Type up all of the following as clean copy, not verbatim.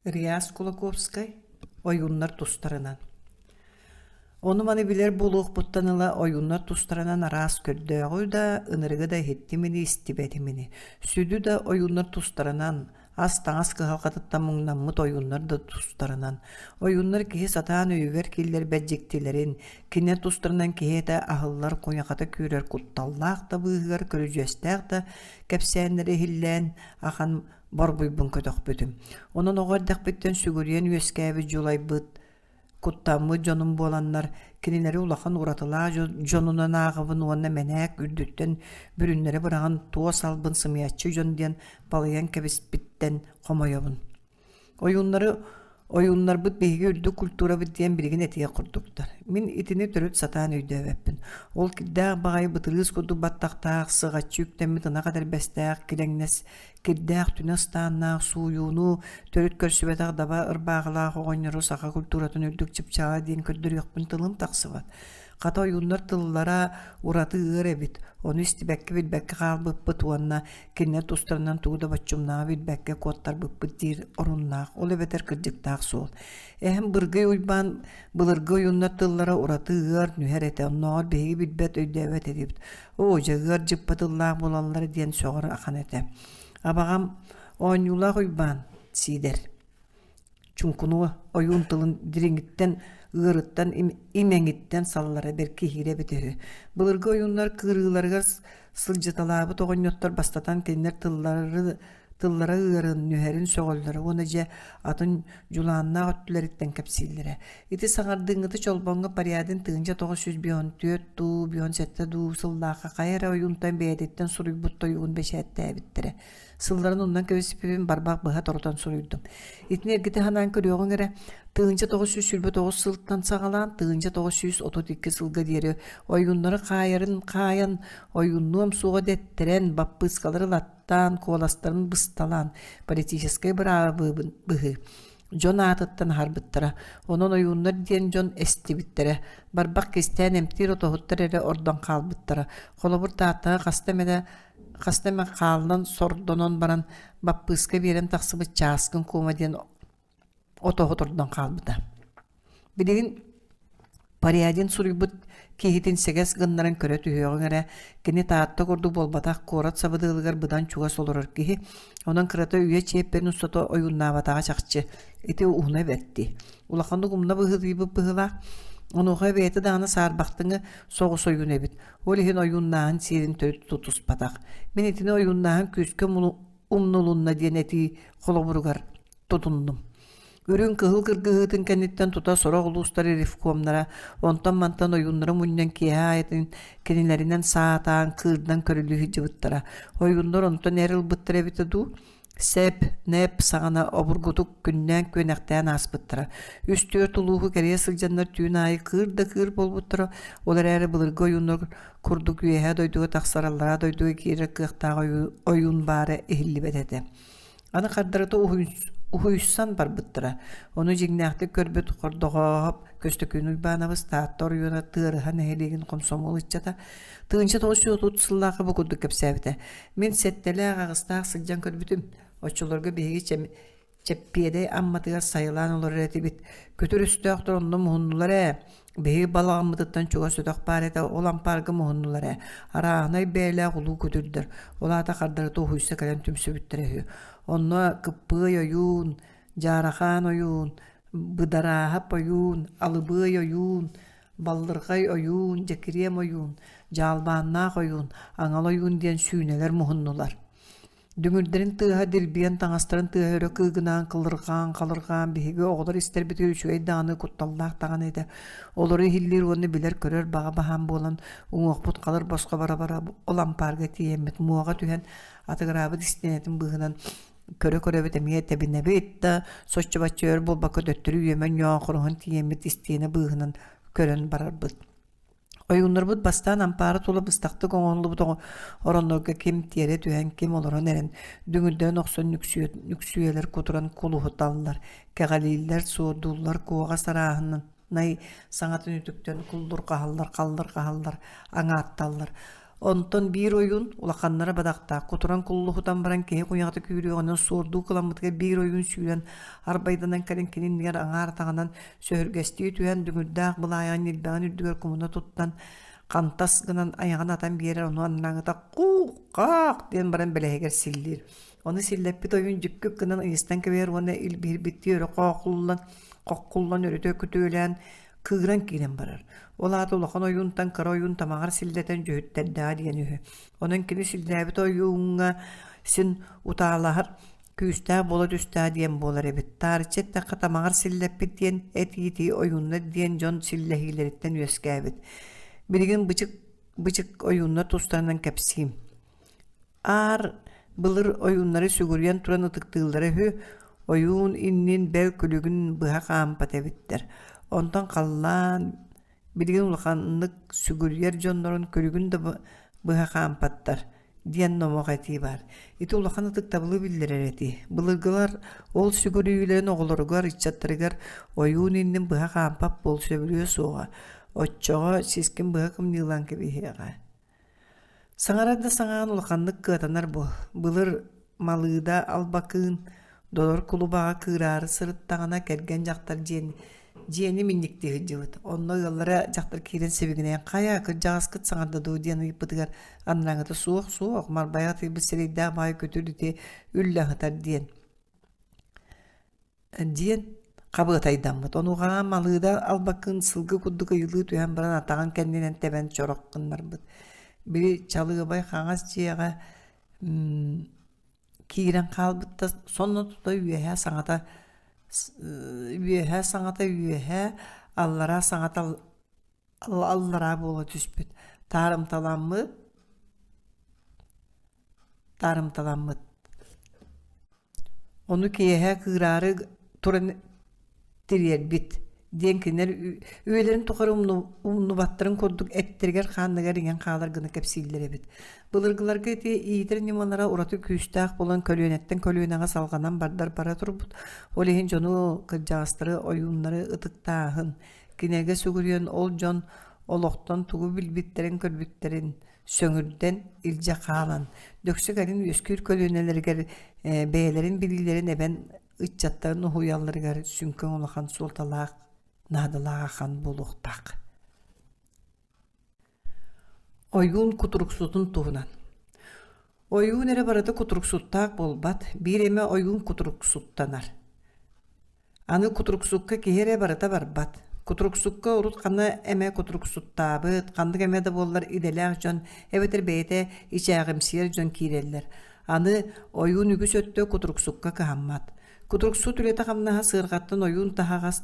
Реас Кулаковскай «Ойууннар тустарынан» Ону-маны билэр буолуохпуттан ыла ойууннар тустарынан араас көрдөөҕү да, ынырыгы да иһиттим ини, истибэтим ини. Сүдү да ойууннар тустарынан, ас-таҥас кыһалҕатыттан муҥнаммыт ойууннар да тустарынан. Ойууннар киһи сатаан өйүгэр киллэрбэт дьиктилэрин, кинилэр тустарынан киһи этэ аһыллар куйахата күүрэр кутталлаах да быыһыгар көрүдьүөстээх да кэпсээннэри иһиллээн ахан борбуйбун көтөхпүтүм. Онон оҕо эрдэхпиттэн сүгүрүйэн үөскээбит дьулайбыт, куттаммыт дьонум буоланнар, кинилэри улахан уратылаах дьонунан ааҕабын уонна мэнээк үрдүттэн бүрүннэри быраҕан туос албын сымыйаччы дьон диэн балыйан кэбиспиттэн хомойобун. Ойууннары ойууннарбыт биһиги үрдүк культурабыт диэн билигин этиэх курдуктар. Мин итини төрүт сатаан өйдөөбөппүн. Ол кирдээх баҕайы бытырыыс курдук баттахтаах, сыҕаччы үктэммит ынах этэрбэстээх, килэҥнэс кирдээх түнэ ыстааннаах сууйууну төрүт көрсүбэтэх даба ырбаахылаах оҕонньору саха культуратын үрдүк чыпчаала диэн көрдөрүөхпүн тылым тахсыбат. Хата ойууннар тыллара ураты ыар эбит, ону истибэккэ-билбэккэ хаалбыппыт уонна кинилэр тустарынан тугу да боччумнааҕы билбэккэ куоттарбыппыт диир оруннаах, ол эбэтэр кырдьыктаах суол. Эһэм Быргый Уйбаан былыргы ойууннар тыллара ураты ыар, нүһэр этэ, оннооҕор биһиги билбэт, өйдөөбөт этибит. Оо, дьэ ыар дьыппа тыллаах буолаллар диэн сөҕөр ахан этэ. Абаҕам Оонньуулаах Уйбаан Сиидэр Чуҥкунуо ойуун тылын дириҥиттэн, ыарыттан, имэҥиттэн саллара бэркиһиирэ эбитэ үһү. Былыргы ойууннар кыырыыларыгар сылдьыталаабыт оҕонньоттор бастатан кинилэр тыллары тыллара ыарын, нүһэрин сөҕөллөрө уонна дьэ атын дьулааннаах өттүлэриттэн кэпсииллэрэ. Ити саҥардыыҥҥыты Чолбоҥҥо Порядин 1954 дуу, 57 дуу сыллаахха хайа эрэ ойуунтан бэйэтиттэн суруйбут тойугун бэчээттээбиттэрэ. Сылларын умнан кэбиспиппин барбах быһа торутан суруйдум. Итини эргитэ санаан көрүөҕүҥ эрэ, 1929 сылтан саҕалаан 1932 сылга диэри ойууннары хаайарын хаайан, ойууннуом суоҕа дэттэрэн, баппыыскалары ылаттаан, куоластарын бысталаан, политическай быраабы быһыы дьон аатыттан аһарбыттара. Онон ойууннар диэн дьон эстибиттэрэ. Барбах кистээн эмтиир отоһуттар эрэ ордон хаалбыттара. Холобур, Тааттаҕа хаста эмэ хаста эмэ хааллан сордонон баран баппыыска биэрэн тахсыбыт чааскын куома диэн отоһу тордон хаалбыта. Билигин Порядин суруйбут киһитин сэгэс гыннаран көрө түһүөҕүҥ эрэ, кини Таатта курдук буолбатах куорат сабыдыалыгар быдан чугас олорор киһи, онон кырата үйэ чиэппэрин устата ойууннаабатаҕа чахчы. Ити уһуна бэрт дии. Улаханнык умна быһыытыйбыт быһыылаах. Онуоха бэйэтэ даҕаны саарбахтыҥы соҕус ойуун эбит. Ол иһин ойууннааһын сиэрин төрүт тутуспатах. Мин итини ойууннааһын күүскэ умнулунна диэн этии холобуругар тутуннум. Үрүҥ кыһыл кыргыһыытын кэнниттэн тута сорох улуустар ревкомнара онтон-мантан ойууннары мунньан киэһэ аайытын кинилэринэн саатаан, кыырдан көрүлүү сылдьыбыттара. Ойууннар онтон эр ылбыттара эбитэ дуу? Сэп, нэп саҕана обургутук күннээн-күөнэхтээн ааспыттара. Үс-түөрт улууһу кэрийэ сылдьаннар түүн аайы кыыр да кыыр буолбуттара, ол эрээри былыргы ойууннар курдук үөһээ дойдуга тахсар, аллараа дойдуга киирэр кыахтаах ойуун баара иһиллибэт этэ. Аны хардарыта уһуйсан барбыттара. Ону дьиҥнээхтик көрбүт Хордоҕооһоп Көстөкүүн Уйбаанабыс Таатта оройуона Тыарыһа нэһилиэгин хомсомуол ыччата 1930 сыллаахха бу курдук кэпсээбитэ. Мин сэттэлээх аҕыстаах сылдьан көрбүтүм. Оччолорго биһиги Чэппиэдэй Амматыгар сайылаан олорор этибит. Күтүр өстөөхтөр онно муһуннулар ээ. Биһиги балаҕаммытыттан чугас өтөх баар этэ, ол ампаарга муһуннулар ээ. Арааһынай бэйэлээх улуу күтүрдэр, ол аата хардарыта уһуйса кэлэн түмсүбүттэрэ үһү. Онно Кыппыай ойуун, Дьаарахаан ойуун, Быдарааһап ойуун, Алыбыай ойуун, Баллырҕай ойуун, Дьэкириэм ойуун, Дьаалбааннаах ойуун, Аҥал ойуун диэн сүүнэлэр муһуннулар. Дүҥүрдэрин тыаһа дирбиэн таҥастарын тыаһа өрө кыыгынаан кылырҕаан-халырҕаан биһиги оҕолор истэрбитигэр үчүгэй даҕаны кутталлаах даҕаны этэ. Олору иһиллиир уонна билэр-көрөр баҕа баһаам буолан уҥуохпут халыр босхо бара-бара ол ампаарга тиийэммит муоҕа түһэн атыгыраабыт истиэнэтин быыһынан көрө-көрөбүт эмиэ тэбинэбит да соччо-бачча өр буолбакка төттөрү үөмэн ньоохоруһан тиийэммит истиэнэ быыһынан көрөн барарбыт. Ойууннарбыт бастаан ампаары тула быстахтык оҥоһуллубут ороннорго ким тиэрэ түһэн, ким олорон эрэн, дүҥүрдээн охсон нүксүйэлэр кутуран кулуһуталлар, кэҕэлииллэр, суордууллар, куоҕас арааһынай саҥатын үтүктэн куллурҕаһаллар, халлырҕаһаллар, аҥаатталлар. Онтон биир ойуун улаханнара бадахтаах кутуран куллуһутан баран киһи куйаҕата күүрүөҕүнэн суордуу кыламмытыгар биир ойуун сүүрэн арбайданан кэлэн кини иннигэр аҥаар атаҕынан сөһүргэстии түһэн дүҥүрдээх былаайаҕын ньилбэҕин үрдүгэр кумуна туттан хантас гынан айаҕын атан биэрэр ону аннааҥыта куу-хаах диэн баран бэлэһигэр силлиир. Ону силлэппит ойуун дьүккүк гынан ыйыстан кэбиһэр уонна илбиһирбиттии өрө хоохуллан, хоххуллан өрүтэ күтүөлээн кыыран киирэн барар. Ол аата улахан ойуунтан кыра ойуун тамаҕар силлэтэн дьүһүттэрдэҕэ диэн үһү. Онон кини силлээбит ойууҥҥа син утаалаһар күүстээх буола түстээх диэн буолар эбит. Таарыччы эттэххэ тамаҕар силлэппит диэн этиитии ойууннар диэн дьон силлэһиилэриттэн үөскээбит. Билигин бычык бычык ойууннар тустарынан кэпсиим. Аар былыр ойууннары сүгүрүйэн туран ытыктыыллара үһү, ойуун иннин бэл күлүгүн быһа хаампат эбиттэр. Онтон халлаан билигин улаханнык сүгүрүйэр дьоннорун күлүгүн да быһа хаампаттар диэн номох этии баар. Ити улахан ытыктабылы биллэрэр этии. Былыргылар ол сүгүрүйүүлэрин оҕолоругар, ыччаттарыгар ойуун иннин быһа хаампат буол сөбүлүө суоҕа. Оччоҕо сискин быһа кымньыылаан кэбиһиэҕэ. Саҥарар да саҥаҕын улаханнык кыатанар буол. Былыр Малыыда Албакыын Додор кулубаҕа кыыраары сырыттаҕына кэргэн дьахтар дьиэн дьиэни минньиктии сылдьыбыт. Онно ыаллара дьахтар киирэн сибигинэйэн «Хайа, кырдьаҕаскыт саҥарда дуу?» диэн ыйыппытыгар анарааҥҥыта «Суох, суох, Марбайа атыйбыт сирэйдээх баай күтүр ити үллэ аһытар» диэн диэн хабыатайдаммыт. Онуоха Малыыда Албакын сылгы курдук ыйылыы түһэн баран атаҕын кэннинэн тэбэн чорох гыннарбыт. Били Чалыабай хаҥас дьиэҕэ киирэн хаалбыт да сонно тута үөһэ саҥата үөһэ саҥата үөһэ, аллараа саҥата аллараа буола түспүт. Таарымталаммыт таарымталаммыт. Ону киэһэ кыыраары туран тириэрбит диэн кинилэр үйэлэрин тухары умнубаттарын курдук эттэригэр-хаанныгар иҥэн хаалар гына кэпсииллэр эбит. Былыргыларга ити иитэр ньымалара ураты күүстээх буолан көлүөнэттэн көлүөнэҕэ салҕанан бардар бара турбут. Ол иһин дьону, кырдьаҕастары, ойууннары ытыктааһын, кинигэ сүгүрүйэн ол дьон олохтон тугу билбиттэрин-көрбүттэрин сөҥүрдэн илдьэ хаалан, дөксө кэлин үөскүүр көлүөнэлэригэр бэйэлэрин билиилэрин эбэн ыччаттарын уһуйалларыгар сүҥкэн улахан суолталаах, наадалаах ахан буолуохтаах. Ойуун кутуруксутун туһунан. Ойуун эрэ барыта кутуруксуттаах буолбат, биир эмэ ойуун кутуруксуттанар. Аны кутуруксукка киһи эрэ барыта барбат. Кутуруксукка урут ханна эмэ кутуруксуттаабыт, ханнык эмэ да буоллар идэлээх дьон эбэтэр бэйэтэ ичээҕимсийэр дьон киирэллэр. Аны ойуун үгүс өттө кутуруксукка кыһаммат. Кутуруксут үлэтэ-хамнаһа сыарҕаттан ойуун таһаҕас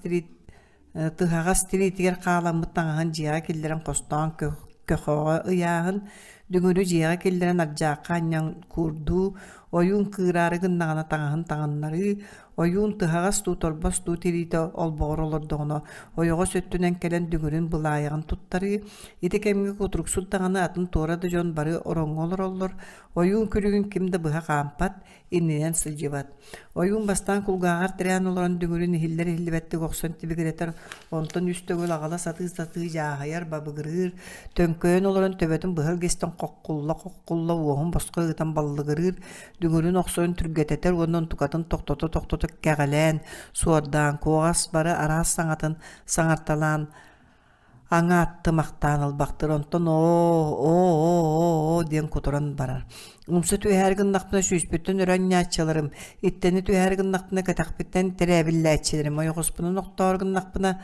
тыһаҕас тириитигэр хааламмыт таҥаһын дьиэҕэ киллэрэн хостоон көхөҕө ыйааһын, дүҥүрү дьиэҕэ киллэрэн ардьаахха анньан куурдуу, ойуун кыыраары гыннаҕына таҥаһын таҥыннарыы, ойуун тыһаҕас дуу торбос дуу тириитэ олбоҕор олордоҕуна ойоҕос өттүнэн кэлэн дүҥүрүн былаайаҕын туттарыы, ити кэмҥэ кутуруксут даҕаны атын туора да дьон бары ороҥҥо олороллор, ойуун күлүгүн ким да быһа хаампат, иннинэн сылдьыбат. Ойуун бастаан кулгааҕар тирээн олорон дүҥүрүн иһиллэр-иһиллибэттик охсон тибигирэтэр, онтон үс төгүл аҕала сатыы-сатыы дьааһыйар, бабыгырыыр, төҥкөйөн олорон төбөтүн быһа илгистэн хоххулла-хоххулла уоһун босхо ыытан баллыгырыыр, дүҥүрүн охсорун түргэтэтэр уонна онтукатын тохтото-тохтото кэҕэлээн, суордаан, куоҕас бары араас саҥатын саҥарталаан аҥааттымахтаан ылбахтыр, онтон оо, оо, оо диэн кутуран барар. Умса түһээри гыннахпына сүүспүттэн өрө анньааччыларым, иттэни түһээри гыннахпына кэтэхпиттэн тирээбиллээччилэрим, ойоҕоспунан охтоору гыннахпына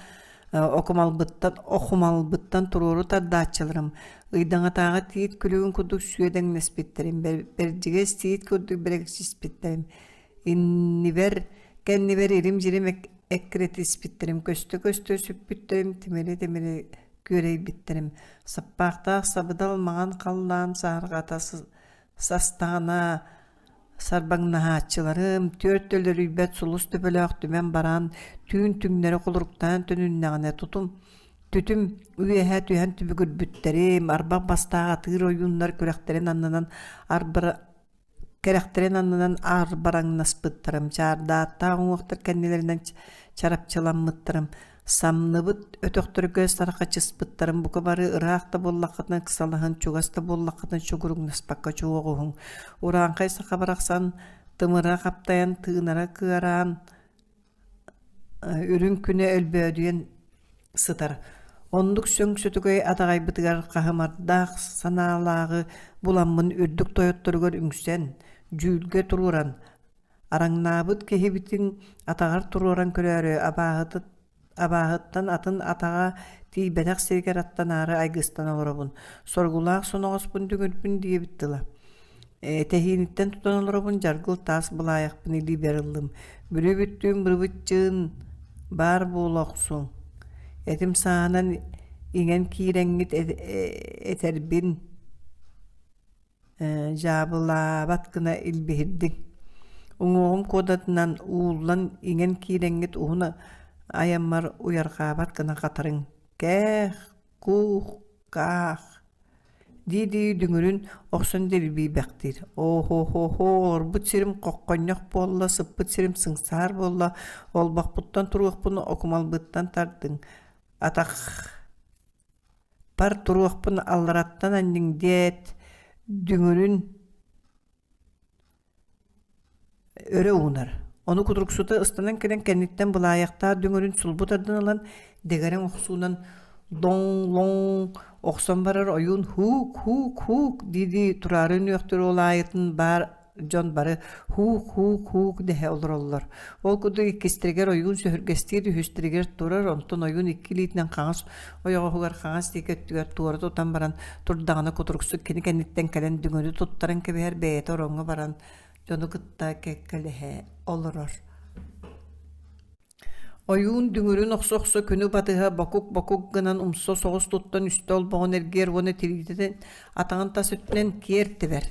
окумалбыттан охумалбыттан туруору тардааччыларым, ыйдаҥатааҕы тиит күлүгүн курдук сүөдэҥнэспиттэрим, бэрдьигэс тиит курдук бэрэгсиспиттэрим, иннибэр кэннибэр ирим-дьирим эккирэтиспиттэрим, көстө-көстө сүппүттэрим, тимирэ-тимирэ күөрэйбиттэрим, саппаахтаах сабыдал маҥан халлаан саһарҕата састаҕына сарбаҥнаһааччыларым, түөрт өлөрүйбэт сулус төбөлөөх түмэн баран, түүн түҥнэри холоруктаан төнүннэҕинэ тутум түтүм үөһэ түһэн түбүгүрбүттэрим, арбах бастаах атыыр ойууннар күрэхтэрин аннынан арбара Кэрэхтэрин аннынан аарбараҥнаспыттарым, чаардааттаах уҥуохтар кэннилэринэн чарапчыламмыттарым. Самныбыт өтөхтөргө сарахачыспыттарын бука бары ыраах да буоллаххытына ыксалаһан, чугас да буоллаххытына чугуруҥнаспакка чуоҕуһуҥ. Урааҥхай саха барахсан тымыра хаптайан, тыынара кыараан, үрүҥ күнэ өлбөөдүйэн сытар. Оннук сөҥ сөтүкэй атаҕайбытыгар хаһымардаах санаалааҕы буламмын үрдүк тойотторугар үҥсэн, дьүүлгэ туруоран, араҥнаабыт киһибитин атаҕар туруоран көрөөрү абааһыта абааһыттан атын атаҕа тиийбэтэх сиригэр аттанаары айгыстан олоробун. Соргулаах соноҕоспун дүҥүрбүн диэбит тыла. Тэһииниттэн тутан олоробун дьаргыл таас былаайахпын илиибэр ыллым. Бүрү бүттүүн бырыбыччыын баар буола охсуҥ. Этим сааһынан иҥэн киирэҥҥит этэрбин дьаабылаабат гына илбиһирдиҥ. Уҥуоҕум куодатынан ууллан иҥэн киирэҥҥит уһун айаммар уйарҕаабат гына хатарыҥ. Кээх, куух, каах дии-дии дүҥүрүн охсон дирбийбэхтиир. Оо-хо-хо-хо, олорбут сирим хоххонньох буолла, сыппыт сирим сыҥсаар буолла, олбохпуттан туруохпун окумалбыттан тардыҥ, атах Пар туруохпун аллараттан анньыҥ диэт, дүҥүрүн өрө уунар. Ону кутуруксута ыстанан кэлэн кэнниттэн былаайахтаах дүҥүрүн сулбу тардан ылан, дэгэрэҥ охсуунан доҥ-лоҥ охсон барар ойуун һуук-һуук-һуук дии-дии тураары үнүөхтүүр ол аайытын баар дьон бары һуук-һуук-һуук дэһэ олороллор. Ол курдук иккистэригэр ойуун сөһүргэстиир, үһүстэригэр турар, онтон ойуун икки илиитинэн хаҥас ойоҕоһугар хаҥас диэки өттүгэр туора тутан баран турдаҕына кутуруксут кини кэнниттэн кэлэн дүҥүрү туттаран кэбиһэр, бэйэтэ ороҥҥо баран дьону кытта кэккэлэһэ олорор. Ойуун дүҥүрүн охсо-охсо күнү батыһа бокук-бокук гынан умса соҕус туттан үстэ олбоҕун эргийэр уонна тириитин атаҕын тас өттүнэн киэр тэбэр.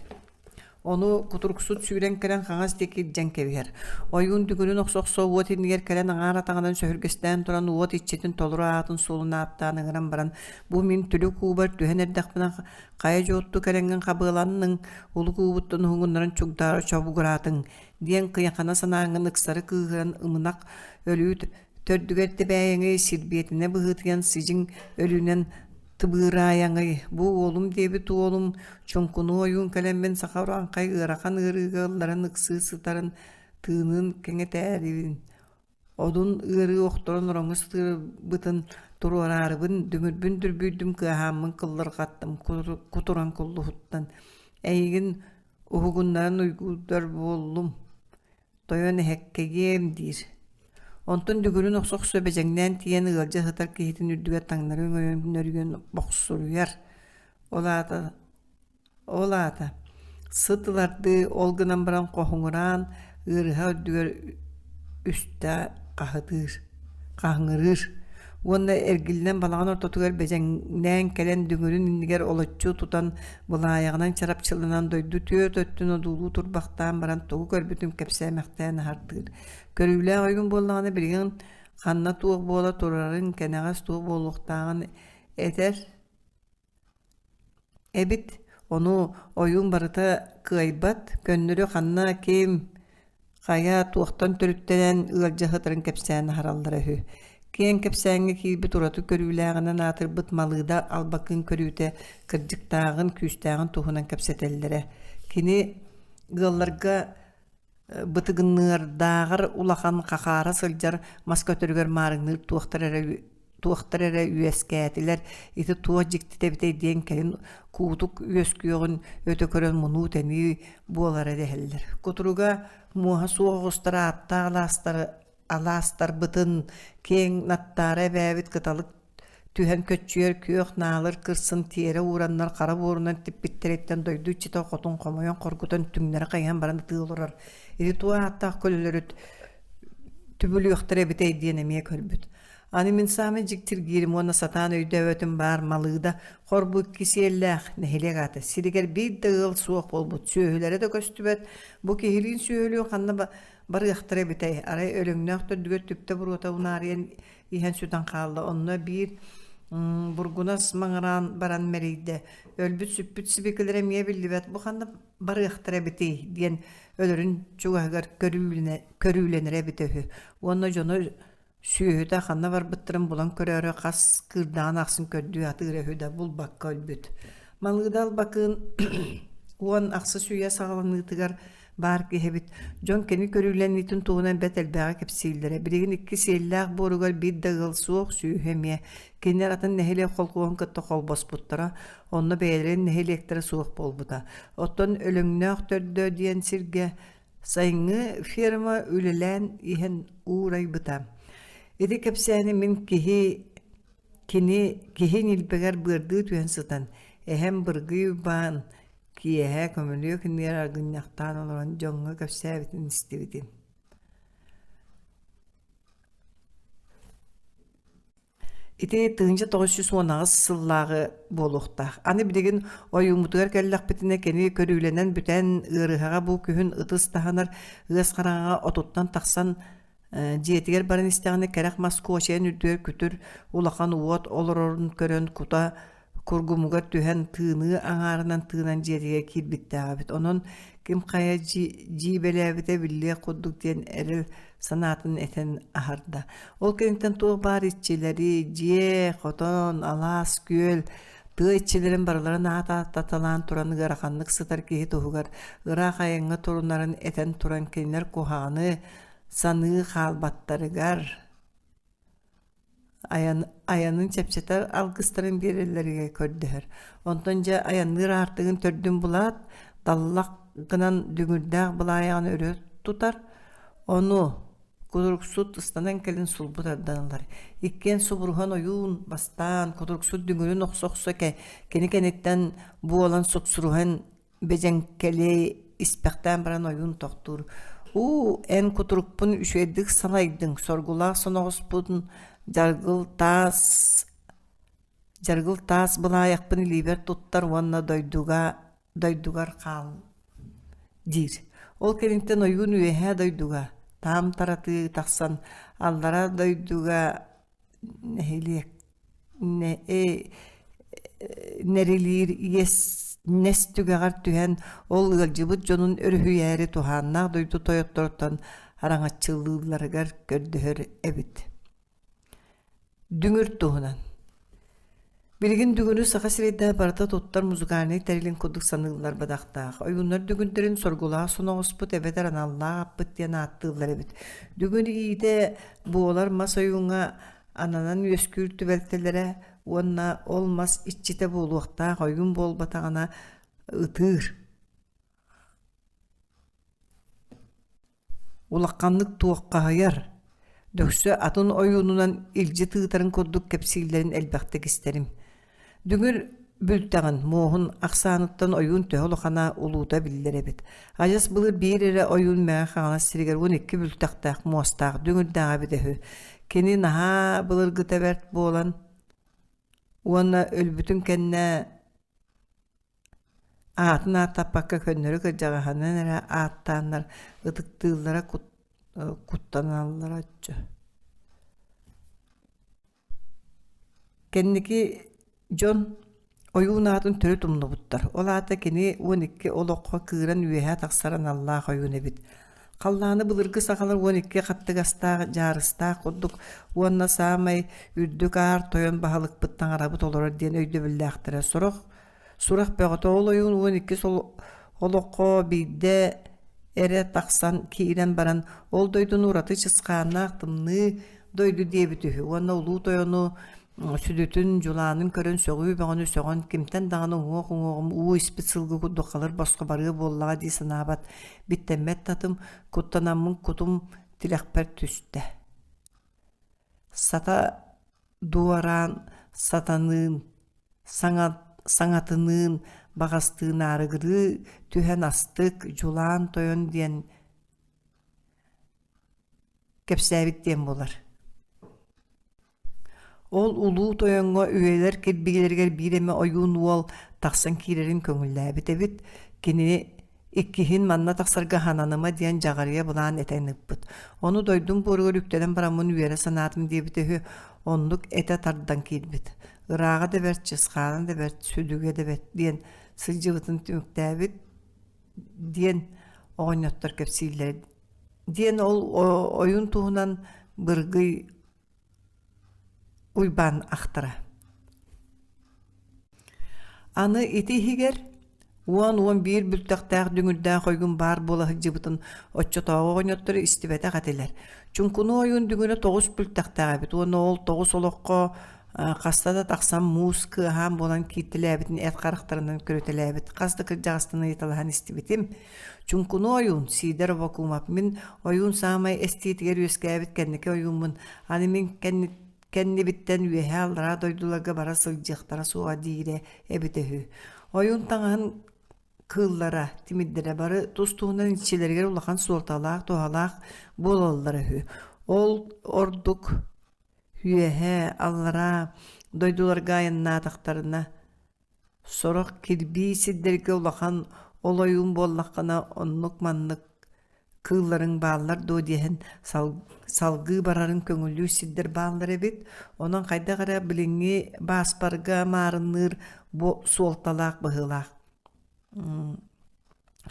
Ону кутуруксут сүүрэн кэлэн хаҥас диэки илдьэн кэбиһэр. Ойуун дүҥүрүн охсо-охсо уот иннигэр кэлэн аҥаар атаҕынан сөһүргэстээн туран уот иччитин толору аатын суолун ааттаан ыҥыран баран бу мин түлүк уубар түһэн эрдэхпинэ хайа дьуотту кэлэҥҥин хабыаланныҥ, улук уубуттан уһугуннаран чугдаара чобугураатыҥ диэн кыйахана санааҥҥын ыксары кыыһыран ымынах өлүү төрдүгэр тэбээйэҥий сирбиэтинэ быһыытыйан сидьиҥ өлүүнэн тыбыыраайаҥый бу уолум диэбит уолум чуҥкунуу ойуун кэлэммин саха урааҥхай ыарахан ыарыыга ылларан ыксыы сытарын тыынын кэҥэтээрибин Одун ыарыы охторон ороҥҥо сытыарбытын туруораарыбын дүҥүрбүн дүрбүйдүм кыаһааммын кыллырҕаттым кутуран куллуһуттан эйигин уһугуннаран уйгуурдар буоллум тойон эһэккэгиэм диир Онтон дүҥүрүн охсо-охсо бэдьэҥнээн тиийэн ыалдьа сытар киһитин үрдүгэр таҥнары өҥөйөн нөрүйэн бохсуруйар. Ол аата Ол аата, сыт ылардыы ол гынан баран хоһуҥураан, ыарыһах үрдүгэр үстэ хаһытыыр, хаһыҥырыыр уонна эргиллэн балаҕан ортотугар бэдьэҥнээн кэлэн дүҥүрүн иннигэр олоччу тутан былаайаҕынан чарапчыланан дойду түөрт өттүн одуулуу турбахтаан баран тугу көрбүтүн кэпсээмэхтээн аһартыыр. Көрүүлээх ойуун буоллаҕына билигин ханна туох буола турарын, кэнэҕэс туох буолуохтааҕын этэр Эбит, ону ойуун барыта кыайбат, көннөрү ханна ким, хайа, туохтан төрүттэнэн ыалдьа сытарын кэпсээн аһараллара үһү. Киэҥ кэпсээҥҥэ киирбит ураты көрүүлээҕинэн аатырбыт Малыыда Албакыын көрүүтэ кырдьыктааҕын, күүстээҕин туһунан кэпсэтэллэрэ. Кини ыалларга бытыгыныардааҕар улахан хахаара сылдьар мас көтөрүгэр маарыҥныыр туохтар эрэ туохтар эрэ үөскээтилэр ити туох дьиктитэ эбитэй диэн кэлин куутук үөскүөҕүн өтө көрөн мунуу-тэнии буолара дэһэллэр кутуруга муоһа суох оҕустар ааттаах алаастары алаастарбытын киэҥ наттаара эбээбит кыталык Түһэн көччүйэр күөх наалыр кырсын тиэрэ уураннар хара буорунан типпиттэриттэн дойду иччитэ хотун хомойон хоргутан түҥнэри хайыһан баран ытыы олорор. Ити туох ааттаах көлөлөрүт түбүлүөхтэрэ эбитэй диэн эмиэ көрбүт. Аны мин саамай дьиктиргиирим уонна сатаан өйдөөбөтүм баар Малыыда хорбу икки сиэллээх нэһилиэк аата сиригэр биир да ыал суох буолбут сүөһүлэрэ да көстүбэт бу киһилиин сүөһүлүүн ханна барыахтара эбитэй арай өлөҥнөөх төрдүгэр түптэ буруота унаарыйан иһэн сүтэн хаалла. Онно биир бургунас маҥыраан баран мэлийдэ. Өлбүт-сүппүт сибикилэрэ эмиэ биллибэт. Бу ханна барыахтара эбитий диэн өлөрүн чугаһыгар көрүүлэнэрэ эбитэ үһү. Уонна дьоно Сүөһүтэ ханна барбыттарын булан көрөөрү хас кыырдаҕын ахсын көрдүү сатыыра үһү да булбакка өлбүт. Малыыда Албакыын 10 ахсыс үйэ саҕаланыытыгар баар киһи эбит. Дьон кини көрүүлэниитин туһунан бэрт элбэҕи кэпсииллэрэ. Билигин икки сиэллээх буоругар биир да ыал суох, сүөһү эмиэ. Кинилэр атын нэһилиэк холкуоһун кытта холбоспуттара, онно бэйэлэрин нэһилиэктэрэ суох буолбута. Оттон Өлөҥнөөх төрдө диэн сиргэ сайыҥҥы ферма үлэлээн иһэн уурайбыта. Ити кэпсээни мин киһи кини киһи ньилбэгэр быардыы түһэн сытан, эһэм Быргый Уйбаан киэһэ көмүлүөк иннигэр аргынньахтаан олорон дьоҥҥо кэпсээбитин истибитим. Ити 1918 сыллааҕы буолуохтаах. Аны билигин ойууммутугар кэллэхпитинэ кини көрүүлэнэн бүтэн ыарыһаҕа бу күһүн ытыс таһынар ыас хараҥаҕа отуттан тахсан дьиэтигэр баран истэҕинэ кэрэх мас куочайан үрдүгэр күтүр улахан уот олорорун көрөн кута кургумугар түһэн тыыныы аҥаарынан тыынан дьиэтигэр киирбиттээх эбит. Онон ким хайа дьиибэлээбитэ биллиэх курдук диэн эрэл санаатын этэн аһарда. Ол кэнниттэн туох баар иччилэри, дьиэ, хотон, алаас, күөл, тыа иччилэрин барыларын аат ааттаталаан туран ыараханнык сытар киһи туһугар ыраах айаҥҥа турунарын этэн туран кинилэр куһаҕаны саныы хаалбаттарыгар айан, айанын чэпчэтэр алгыстарын биэрэллэригэр көрдөһөр. Онтон дьэ айанныыр аартыгын төрдүн булаат, таллах гынан дүҥүрдээх былаайаҕын өрө тутар, ону кутуруксут ыстанан кэлин сулбу тардан ылар. Иккиэн субуруһан ойуун бастаан кутуруксут дүҥүрүн охсо-охсо кини кэнниттэн буолан суксуруһан Бэдьэҥкэлиэй испэхтээн баран ойуун тохтуур: «Уу, эн кутурукпун үчүгэйдик салайдыҥ, соргулаах соноҕоспун дьаргыл таас дьаргыл таас былаайахпын илиибэр туттар уонна дойдуга дойдугар хаал» диир. Ол кэнниттэн ойуун үөһээ дойдуга таам таратыы тахсан аллараа дойдуга нэһилиэк нэрилиир иэс нэс түгэҕэр түһэн ол ыалдьыбыт дьонун өрүһүйээри туһааннаах дойду тойотторуттан араҥаччылыылларыгар көрдөһөр эбит. Дүҥүр туһунан Билигин дүҥүрү Саха сирэйдээх барыта туттар музыкальнай тэрилин курдук саныыллар бадахтаах. Ойууннар дүҥүрдэрин соргулаах соноҕоспут эбэтэр аналлаах аппыт диэн ааттыыллар эбит. Дүҥүр иитэ буолар мас ойууҥҥа ананан үөскүүр түбэлтэлэрэ уонна ол мас иччитэ буолуохтаах ойуун буолбатаҕына ытыыр. Улаханнык туоххаһыйар, дөксө атын ойуунунан илдьи тыытарын курдук кэпсииллэрин элбэхтик истэрим. Дүҥүр бүлтэҕин, муоһун ахсааныттан ойуун төһө улахана улуута биллэр эбит. Адьас былыр биир эрэ ойуун Мэҥэ Хаҥалас сиригэр 12 бүлтэхтээх муостаах дүҥүрдээх эбитэ үһү. Кини наһаа былыргыта бэрт буолан уонна өлбүтүн кэннэ Аатын ааттаппакка көннөрү кырдьаҕаһынан эрэ ааттааннар ытыктыыллара куттаналлара оччо Кэнники дьон ойуун аатын төрүт умнубуттар. Ол аата кини 12 олоххо кыыран үөһэ тахсар аналлаах ойуун эбит. Халлааны былыргы сахалар 12 хаттыгастаах, дьаарыстаах курдук уонна саамай үрдүк аар тойон баһылыкпыт таҥарабыт олорор диэн өйдөбүллээхтэрэ. Сорох Сурах бөҕөтө ол ойуун 12 олоххо биирдэ эрэ тахсан киирэн баран ол дойдуну ураты чысхааннаах тымныы дойду диэбит үһү уонна улуу тойону сүдүтүн, дьулаанын көрөн сөҕүү бөҕөнү сөҕөн кимтэн даҕаны уҥуох уҥуоҕум уу испит сылгы курдук халыр босхо барыа буоллаҕа дии санаабат биттэммэт татым куттанаммын кутум тилэхпэр түстэ. Сата дуораан сатаныын саҥа саҥатыныын баҕастыынаарыгырыы түһэн астык, дьулаан тойон диэн кэпсээбит диэн буолар. Ол улуу тойоҥҥо үйэлэр кирбиилэригэр биир эмэ ойуун уол тахсан киирэрин көҥүллээбит эбит. Кинини Иккиһин манна тахсарга хананыма диэн дьаҕарыйа былаан этэн ыыппыт. Ону дойдум буоругар үктэнэн бараммын үөрэ санаатым диэбитэ үһү, оннук этэ тардан киирбит. Ырааҕа да бэрт, чысхаана да бэрт, сүдүгэ да бэрт диэн сылдьыбытын түмүктээбит диэн оҕонньоттор кэпсииллэр. Диэн ол ойун туһунан Быргый. Уйбаан ахтара. Аны ити иһигэр 10-11 бүлтэхтээх дүҥүрдээх ойуун баар буола сылдьыбытын оччотооҕу оҕонньоттор истибэтэх этилэр. Чуҥкунуу ойуун дүҥүрэ тоҕус бүлтэхтээх эбит уонна ол тоҕус олоххо хаста да тахсан муус кыаһаан буолан кииртэлээбитин эт харахтарынан көрүтэлээбит хас да кырдьаҕастан ыйыталаһан истибитим. Чуҥкунуу ойуун Сидор Аввакумов мин ойуун саамай эстиитигэр үөскээбит кэнники ойууммун аны мин кэннибиттэн үөһээ-аллараа дойдуларга бара сылдьыахтара суоҕа диирэ эбитэ үһү. Ойуун таҥаһын кыыллара, тимирдэрэ бары тус-туһунан иччилэригэр улахан суолталаах, туһалаах буолаллара үһү. Ол ордук үөһээ, аллараа дойдуларга айаннаатахтарына Сорох кирбии сирдэргэ улахан ол ойуун буоллаххына оннук-маннык кыылларыҥ бааллар дуо диэһин салгыы барарын көҥүллүүр сирдэр бааллар эбит. Онон хайдах эрэ билиҥҥи бааспарга маарынныыр бу суолталаах быһыылаах.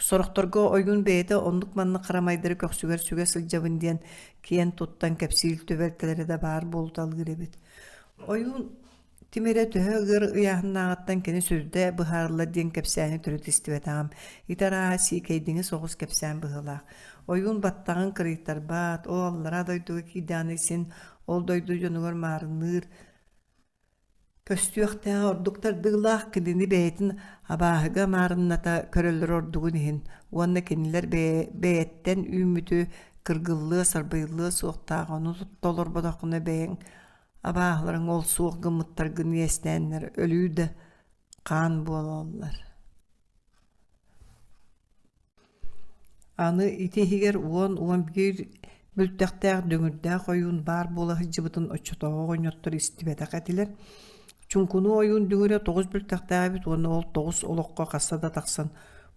Сорохторго ойуун бэйэтэ оннук-маннык харамайдары көхсүгэр сүгэ сылдьабын диэн киэн туттан кэпсиир түбэлтэлэрэ да баар буолуталыыр эбит. Ойуун Тимирэ төһө ыар ыйааһыннааҕыттан кини сүрдэ быһаарыллар диэн кэпсээни төрүт истибэтэҕим. Ити арааһа сиикэйдиҥи соҕус кэпсээн быһыылаах. Ойуун баттаҕын кырыйтарбат, ол аллараа дойдуга киирдэҕинэ син ол дойду дьонугар маарынныыр көстүөхтээҕэ ордук тардыылаах кинини бэйэтин абааһыга маарынната көрөллөрө ордугун иһин уонна кинилэр бэйэттэн үүммүтү кыргыллыа сарбыйыллыа суохтаах ону толорботоххуна бэйэҥ абааһыларыҥ ол суох гыммыттаргын иэстээннэр өлүү да хаан буолаллар Аны ити иһигэр 10-11 бүлтэхтээх дүҥүрдээх ойуун баар буола сылдьыбытын оччотооҕу оҕонньоттор истибэтэх этилэр. Чуҥкунуу ойуун дүҥүрэ тоҕус бүлтэхтээх эбит уонна ол тоҕус олоххо хаста да тахсан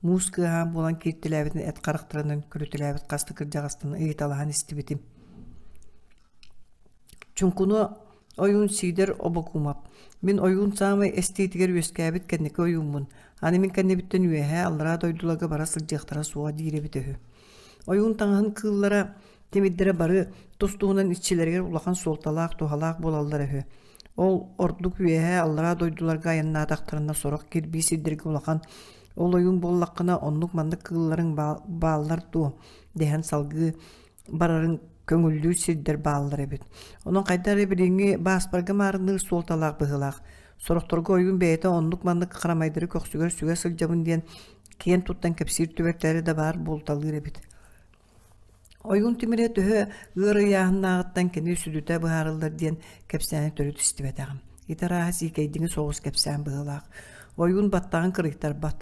муус кыаһаан буолан кииртэлээбитин эт харахтарынан көрүтэлээбит хас да кырдьаҕастан ыйыталаһан истибитим. Чуҥкуну ойуун Сидор Обокумов «Мин ойуун саамай эстиитигэр үөскээбит кэнники ойууммун, аны мин кэннибиттэн үөһээ, аллараа дойдуларга бара сылдьыахтара суоҕа» диир эбитэ үһү. Ойуун таҥаһын кыыллара, тимирдэрэ бары тус-туһунан иччилэригэр улахан суолталаах, туһалаах буолаллара үһү. Ол ордук үөһээ, аллараа дойдуларга айаннаатахтарына сорох кирбии сирдэргэ улахан ол ойуун буоллаххына оннук-маннык кыылларыҥ бааллар дуо дэһэн салгыы барарын көҥүллүүр сирдэр бааллар эбит. Онон хайдах эрэ билиҥҥи бааспарга маарынныыр суолталаах быһыылаах. Сорохторго ойуун бэйэтэ оннук-маннык харамайдары көхсүгэр сүгэ сылдьабын диэн киэн туттан кэпсиир түбэлтэлэрэ да баар буолуталыыр эбит. Ойуун тимирэ төһө ыар ыйааһыннааҕыттан кини сүдүтэ быһаарыллар диэн кэпсээни төрүт истибэтэҕим. Ити арааһа сиикэйдиҥи соҕус кэпсээн быһыылаах. Ойуун баттаҕын кырыйтарбат.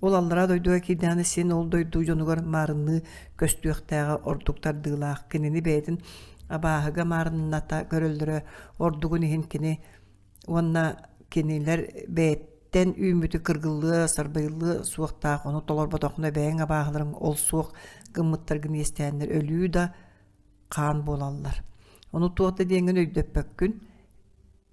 Ол аллараа дойдуга киирдэҕинэ син ол дойду дьонугар маарынныы көстүөхтээҕэ ордук тардыылаах. Кинини бэйэтин абааһыга маарынната көрөллөрө ордугун иһин кини уонна кинилэр бэйэттэн үүммүтү кыргыллыа, сарбыйыллыа суохтаах, ону толорботоххуна бэйэҥ абааһыларыҥ ол суох гыммыттаргын иэстээннэр өлүү да хаан буолаллар. Ону туох да диэҥҥин өйдөппөккүн,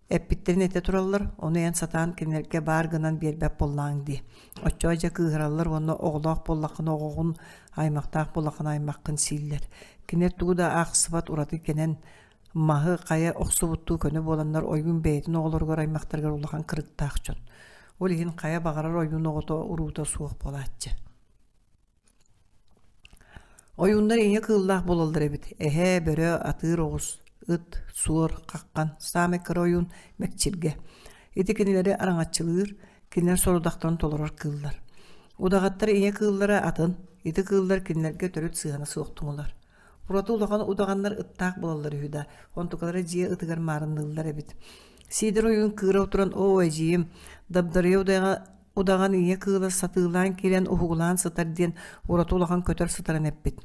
Эппиттэрин этэ тураллар, ону эн сатаан кинилэргэ баар гынан биэрбэт буоллаҕыҥ дии. Оччоҕо дьэ кыыһыраллар уонна оҕолоох буоллаххына оҕоҕун, аймахтаах буоллаххына аймаххын сииллэр. Кинилэр тугу да аахсыбат ураты кэнэн маһы хайа охсубуттуу көнө буоланнар ойуун бэйэтин оҕолоругар аймахтарыгар улахан кырыктаах дьон. Ол иһин хайа баҕарар ойуун оҕото уруута суох буолааччы. Ойууннар ийэ кыыллаах буолаллар эбит: эһэ, бөрө, атыыр оҕус, ыт, суор, хаххан, саамай кыра ойуун мэкчиргэ. Ити кинилэри араҥаччылыыр, кинилэр сорудахтарын толорор кыыллар. Удаҕаттар ийэ кыыллара атын, ити кыыллар кинилэргэ төрүт сыһыана суохтуҥулар. Ураты улахан удаҕаннар ыттаах буолаллар үһү да, онтукалара дьиэ ытыгар маарынныыллар эбит. Сиидэр ойуун кыыра туран «Оо, эдьиийим, дабдарыйа удаҕа Удаҕан ийэ кыыла сатыылаан киирэн уһугулаан сытар диэн ураты улахан көтөр сытарын эппит.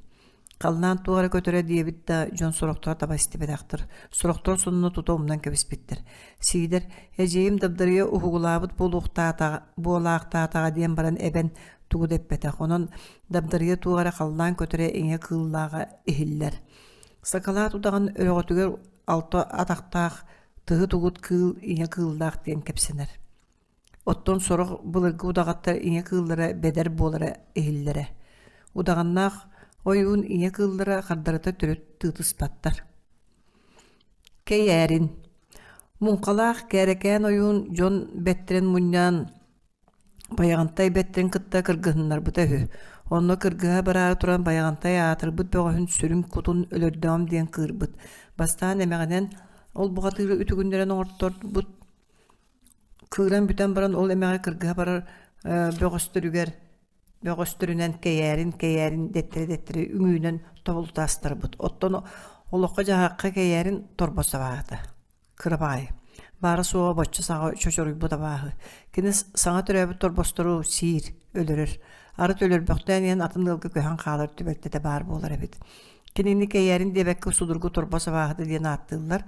Халлаан туох эрэ көтөрө диэбит да, дьон сорохторо таба истибэтэхтэр, сорохтор сонуну тута умнан кэбиспиттэр. Сиидэр, эдьиийим дабдарыйа уһугулаабыт буолуохтаатаҕа буолаахтаатаҕа диэн баран эбэн тугу да эппэтэх. Онон дабдарыйа туох эрэ халлаан көтөрө ийэ кыыллааҕа иһиллэр. Сакалаат удаҕан өрөҕөтүгэр алта атахтаах тыһы тугут кыыл ийэ кыыллаах диэн кэпсэнэр. Оттон сорох былыргы удаҕаттар ийэ кыыллара бэдэр буолара иһиллэрэ. Удаҕаннаах ойуун ийэ кыыллара хардарыта төрүт тыытыспаттар. Кэйээрин. Муҥхалаах Кээрэкээн ойуун дьон бэттэрин мунньан Байаҕантай бэттэрин кытта кыргыһыннарбыта үһү. Онно кыргыһа бараары туран Байаҕантай аатырбыт бөҕөһүн сүрүн кутун өлөрдөҕүм диэн кыырбыт. Бастаан эмэҕинэн ол бухатыыры үтүгүннэрэн оҥорторбут. Кыыран бүтэн баран ол эмэҕи кыргыһа барар бөҕөстөрүгэр бөҕөстөрүнэн кэйээрин кэйээрин дэттэрэ-дэттэрэ үҥүүнэн тобулута астарбыт. Оттон олоххо-дьаһахха кэйээрин торбос абааһыта. Кыра баҕайы. Баара-суоҕа боччо саҕа чочоруйбут абааһы. Кини саҥа төрөөбүт торбостору сиир, өлөрөр. Арыт өлөрбөхтөөн иһэн атын ыалга көһөн хаалар түбэлтэтэ баар буолар эбит. Кинини кэйээрин диэбэккэ судургу торбос абааһыта диэн ааттыыллар.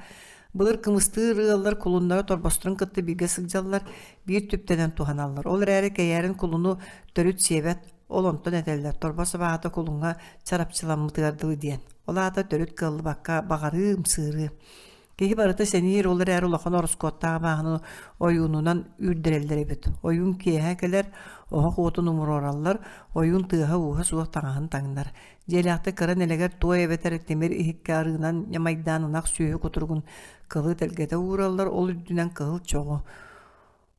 Былыр кымыстыыр ыаллар кулуннара торбосторун кытта бииргэ сылдьаллар, биир түптэнэн туһаналлар. Ол эрээри кэйээрин кулуну төрүт сиэбэт, ол онтон этэллэр торбос абааһыта кулуҥҥа чарапчыламмытыгар дылы диэн. Ол аата төрүт кыаллыбакка баҕарыы, ымсыырыы. Киһи барыта сэниир, ол эрээри улахан ороскуоттаах абааһыны ойуунунан үүрдэрэллэр эбит. Ойуун киэһэ кэлэр, оһох уотун умуруораллар, ойуун тыаһа-ууһа суох таҥаһын таҥнар. Дьиэлээхтик кыра нэлэгэр туой эбэтэр тимир иһиккэ арыынан ньамайдаан ынах сүөһү кутуругун кылы тэлгэтэ уураллар, ол үрдүнэн кыһыл чоҕу.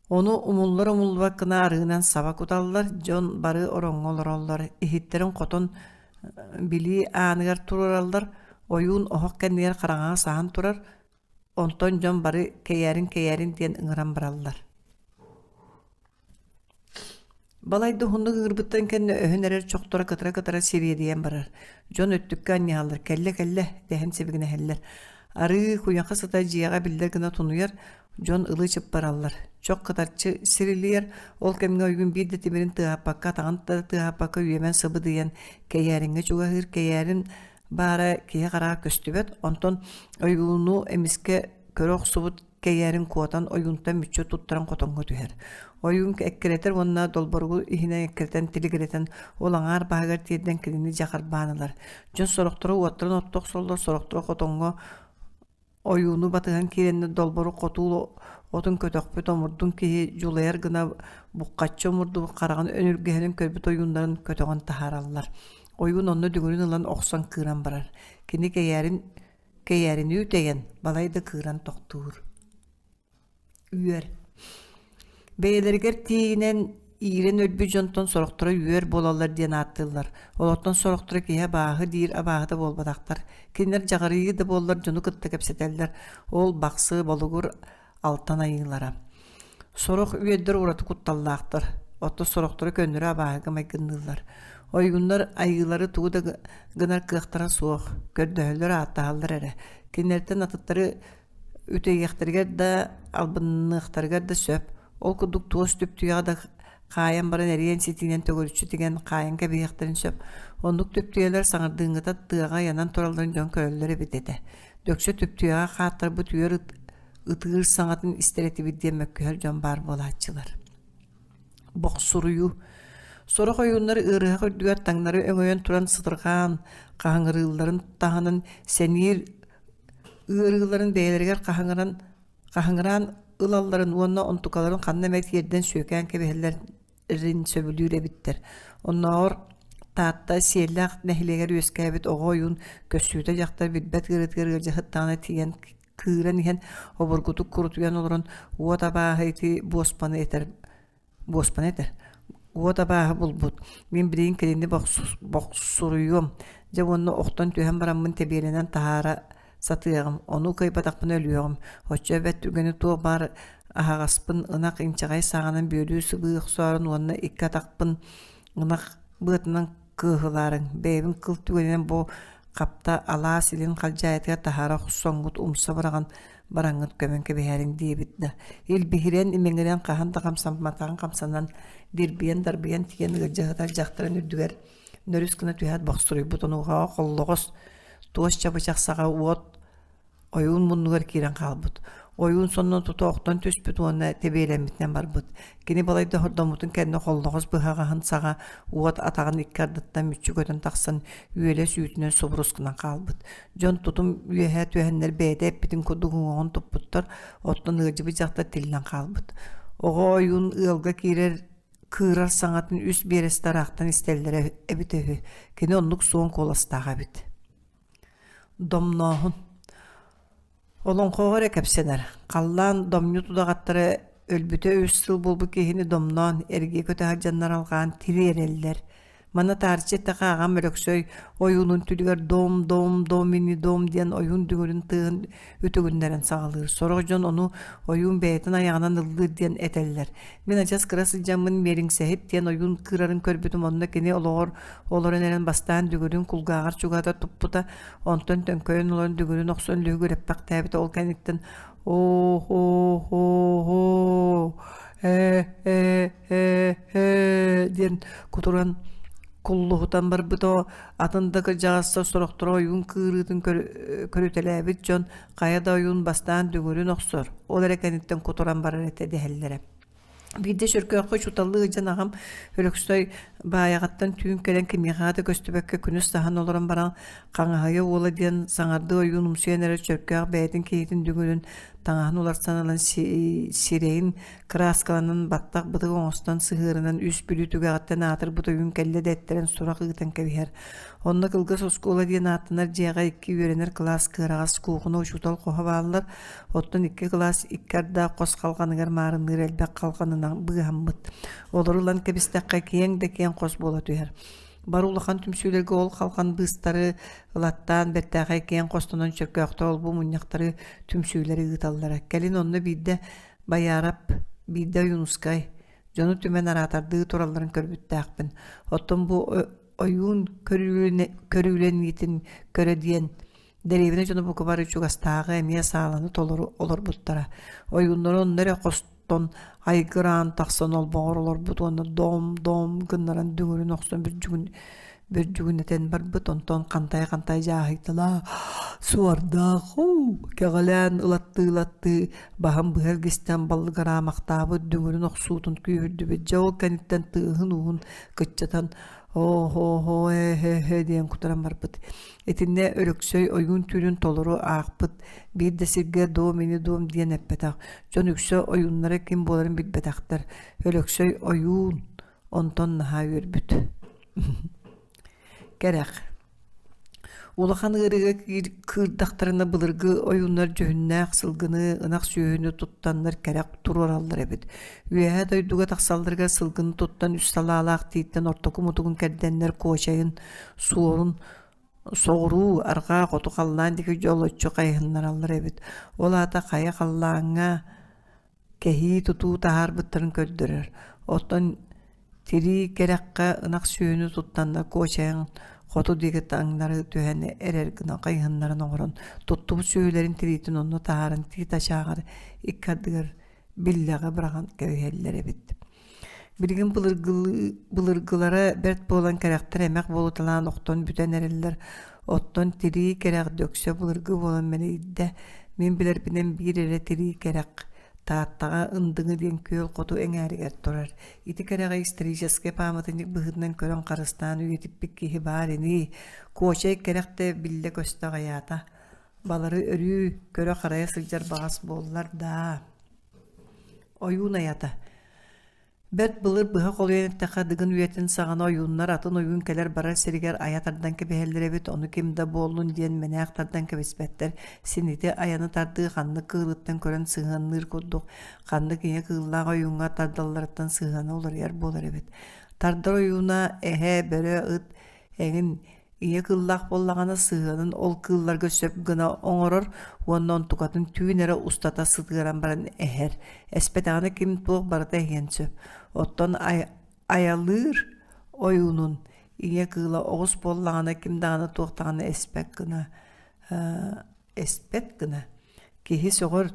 Ону умуллар-умуллубат гына арыынан саба куталлар, дьон бары ороҥҥо олороллор, иһиттэрин хотон билии ааныгар туруораллар, ойуун оһох кэннигэр хараҥаҕа саһан турар, онтон дьон бары кэйээрин-кэйээрин диэн ыҥыран бараллар. Балайда уһуннук ыҥырбыттан кэннэ өһөн эрэр чохторо кытара-кытара сириэдийэн барар. Дьон өттүккэ анньыһаллар, «Кэллэ-кэллэ» дэһэн сибигинэһэллэр. Арыы куйаха сыта дьиэҕэ биллэр гына тунуйар, дьон ылы чыппараллар. Чох кытарчы сирилийэр, ол кэмҥэ ойуун биир да тимирин тыаһаппакка, атаҕын да тыаһаппакка үөмэн сыбыдыйан кэйээриҥҥэ чугаһыыр, кэйээрин баара киһи хараҕа көстүбэт, онтон ойууну эмискэ көрө охсубут кэйээрин куотан ойуунтан мүччү туттаран хотоҥҥо түһэр. Ойуун эккирэтэр уонна долборугу иһинэн эккирэтэн тилигирэтэн ол аҥаар баһыгар тиэрдэн кинини дьэ харбаан ылар. Дьон сорохторо уоттарын отто охсоллор, сорохторо хотоҥҥо ойууну батыһан киирэннэр долборук хотуул отун көтөхпүт омурдун киһи дьулайар гына буххаччы омурдубут хараҕын өнүргэһинин көрбүт ойууннарын көтөҕөн таһаараллар. Ойуун онно дүҥүрүн ылан охсон кыыран барар. Кини кэйээрин Кэйээринүү тэйэн, балай да кыыран тохтуур. Үөр Бэйэлэригэр тиийинэн иирэн өлбүт дьонтон сорохторо үөр буолаллар диэн ааттыыллар. Олортон сорохторо киһи абааһы диир абааһыта буолбатахтар. Кинилэр дьаҕарыйыы да буоллар дьону кытта кэпсэтэллэр. Ол бахсы, болугур, алтан айыылара. Сорох үөрдэр ураты кутталлаахтар, оттон сорохторо көннөрү абааһыга майгынныыллар. Ойууннар айыылары тугу да гынар кыахтара суох, көрдөһөллөр, ааттаһаллар эрэ. Кинилэртэн атыттары үтэйиэхтэригэр да, албынныахтарыгар да сөп. Ол курдук туос түптүйэҕэ да хаайан баран эриэн ситиинэн төгүрүччү тигэн хаайан кэбиһиэхтэрин сөп. Оннук түптүйэлэр саҥардыыҥҥыта тыаҕа ыйанан туралларын дьон көрөллөр эбит этэ. Дөксө түптүйэҕэ хааттарбыт үөр ыт ытыыр саҥатын истэр этибит диэн мөккүһэр дьон баар буолааччылар. Бохсуруйуу. Сорох ойууннар ыарыһах үрдүгэр таҥнары өҥөйөн туран сытырҕаан, хаһыҥырыылларын таһынан сэниир ыарыыларын бэйэлэригэр хаһыҥыран хаһыҥыраан ылалларын уонна онтукаларын ханна эмэ тиэрдэн сүөкээн кэбиһэллэрин сөбүлүүр эбиттэр. Оннооҕор Таатта Сиэллээх нэһилиэгэр үөскээбит оҕо ойуун көссүүтэ дьахтар билбэт ыарыытыгар ыалдьа сыттаҕына тиийэн кыыран иһэн обургутук курутуйан олорон уот абааһы ити буоспаны этэр буоспаны этэр уот абааһы булбут мин билигин кинини бохсуруйуом дьэ уонна охтон түһэн бараммын тэбиэлэнэн таһаара сатыаҕым ону кыайбатахпына өлүөҕүм оччо эбэт түгэни туох баар аһаҕаспын ынах инчэҕэй саҕанан бүөлүү сыбыы охсоорун уонна икки атахпын ынах быатынан кыаһылаарыҥ, бэйэбин кыл түгэнинэн бу хапта алаас илин халдьаайытыгар таһаара охсоҥҥут умса быраҕан бараҥҥыт көмөн кэбиһээриҥ диэбит да, илбиһирэн, имэҥирэн хаһан да хамсамматаҕын хамсанан, дирбийэн-дарбыйан тиийэн ыалдьа сытар дьахтарын үрдүгэр нөрүс гына түһээт бохсуруйбут онуоха холлоҕос туос чабычах саҕа уот Ойуун муннугар киирэн хаалбыт. Ойуун сонно тута охтон түспүт уонна тэбиэлэммитинэн барбыт. Кини балайда хордоммутун кэннэ холлоҕос быһаҕаһын саҕа уот атаҕын икки ардыттан мүччү көтөн тахсан үөлэс үүтүнэн субурус гынан хаалбыт. Дьон тутум үөһэ түһэннэр бэйэтэ эппитин курдук уҥуоҕун туппуттар, оттон ыалдьыбыт дьахтар тиллэн хаалбыт. Оҕо ойуун ыалга киирэр кыырар саҥатын үс биэрэстэ ыраахтан истэллэрэ эбитэ үһү. Кини оннук суон куоластаах эбит. Домнооһун. Олоҥхоҕо эрэ кэпсэнэр, халлаан домньу тудаҕаттара өлбүтэ үс сыл буолбут киһини домноон, эргийэ көтө сылдьаннар алҕаан тириэрэллэр. Манна таарыччы эттэххэ аҕам Өлөксөй ойуунун түлүгэр дом дом дом ини дом диэн ойуун дүҥүрүн тыаһын үтүгүннэрэн саҕалыыр. Сорох дьон ону ойуун бэйэтин айаҕынан ыллыыр диэн этэллэр. Мин адьас кыра сылдьаммын Миэриҥсэһит диэн ойуун кыырарын көрбүтүм онно кини олоҕор олорон эрэн бастаан дүҥүрүн кулгааҕар чугаһата туппута, онтон төҥкөйөн олорон дүҥүрүн охсон лүһүгүрэппэхтээбитэ ол кэнниттэн оо-оо-оо-оо ээ-ээ ээ диэн кутуран куллуһутан барбыта атын да кырдьаҕастар сорохторо ойуун кыырыытын көрүтэлээбит дьон хайа да ойуун бастаан дүҥүрүн охсор ол эрэ кэнниттэн кутуран барар этэ дэһэллэрэ Биирдэ Чөркөөххө учууталлыы сылдьан аҕам Өлөксөй Баайаҕаттан түүн кэлэн кимиэхэ да көстүбэккэ күнүс саһан олорон баран Хаҥаһыйа уола диэн саҥардыы ойуун умсуйан эрэр Чөркөөх бэйэтин киһитин дүҥүрүн таҥаһын уларсан ылан сирэйин кырааскаланан баттах бытык оҥостон сыһыарынан үс Бүлүү түгэҕиттэн аатырбыт ойуун кэллэ дэттэрэн сурах ыытан кэбиһэр. Онно кылгас оскуола диэн ааттанар дьиэҕэ икки үөрэнэр кылаас кыараҕас куукуна учуутал хоһо бааллар, оттон икки кылаас икки ардаах хос халҕаныгар маарынныыр элбэх халҕанынан быыһаммыт. Олору ылан кэбистэххэ киэҥ да киэҥ хос буола түһэр. Бары улахан түмсүүлэргэ ол халҕан быыстары ылаттаан бэртээхэй киэҥ хостонон чөркөөхтөр олбу мунньахтары түмсүүлэри ыыталлара. Кэлин онно биирдэ Байаарап, биирдэ Ойуунускай дьону түмэн араатардыы туралларын көрбүттээхпин. Оттон бу ойуун көрүүлэниитин көрө диэн дэриэбинэ дьоно бука бары чугастааҕы эмиэ сааланы толору олорбуттара. Ойууннары онно эрэ хостон айгыраан тахсан олбоҕор олорбут уонна дом-дом гыннаран дүҥүрүн охсон бүрдьүгүн бүрдьүгүнэтэн барбыт, онтон хантай-хантай дьааһыйталаа суордаах уу кэҕэлээн ылаттыы-ылаттыы баһын быһа илгистэн баллыгыраамахтаабыт дүҥүрүн охсуутун күүһүрдүбүт дьэ ол кэнниттэн тыаһын-ууһун кыччатан оо-һоо ээ-һээ диэн кутаран барбыт. Итиннэ Өлөксөй ойуун түүлүн толору аахпыт, биир да сиргэ дом ини дом диэн эппэтэх. Дьон үксэ ойууннара ким буоларын билбэтэхтэр. Өлөксөй ойуун онтон наһаа үөрбүт. Кэрэх Улахан ыарыыга кыырдахтарына былыргы ойууннар дьүһүннээх сылгыны, ынах сүөһүнү туттаннар кэрэх туруораллар эбит. Үөһээ дойдуга тахсалларыгар сылгыны туттан үс салаалаах тииттэн ортоку мутугун кэрдэннэр куочайын, суорун соҕуруу, арҕаа, хоту халлаан диэки дьолоччу хайыһыннараллар эбит. Ол аата хайа халлааҥҥа кэһии тутуу таһаарбыттарын көрдөрөр. Оттон тирии кэрэххэ ынах сүөһүнү туттаннар куочайан хоту диэки таҥнары түһэн эрэр гына хайыһыннаран оҥорон туттубут сүөһүлэрин тириитин онно таһааран тиит ачааҕар икки ардыгар биллэҕи быраҕан кэбиһэллэр эбит. Билигин былыргылара бэрт буолан кэрэхтэр эмэх буолуталаан охтон бүтэн эрэллэр. Оттон тирии кэрэх дөксө былыргы буолан мэлийдэ. Мин билэрбинэн биир эрэ тирии кэрэх Тааттаҕа Ындыҥы диэн күөл хоту эҥээригэр турар. Ити кэрэҕи историческай пааматынньык быһыытынан көрөн харыстаан үйэтиппит киһи баар ини. Куочай кэрэх да биллэ-көстө аҕыйаата. Балары өрүү көрө-харайа сылдьар баҕас буоллар даа. Ойуун айата Бэрт былыр быһа холуйан эттэххэ, Дыгын үйэтин саҕана ойууннар атын ойуун кэлэр-барар сиригэр айа тардан кэбиһэллэр эбит, ону ким да буоллун диэн мэнээх тардан кэбиспэттэр. Син ити айаны тардыы ханнык кыылыттан көрөн сыһыанныыр курдук, ханнык ийэ кыыллаах ойууҥҥа тардалларыттан сыһыана уларыйар буолар эбит. Тардар ойууна эһэ, бөрө, ыт эҥин Ийэ кыыллаах буоллаҕына сыһыанын ол кыылларга сөп гына оҥорор уонна онтукатын түүн эрэ устата сытыаран баран эһэр. Эспэтэҕинэ ким туох барыта эһиэн сөп. Оттон айалыыр ойуунун ийэ кыыла оҕус буоллаҕына ким даҕаны туох даҕаны эспэт гына эспэт гына Киһи сөҕөр,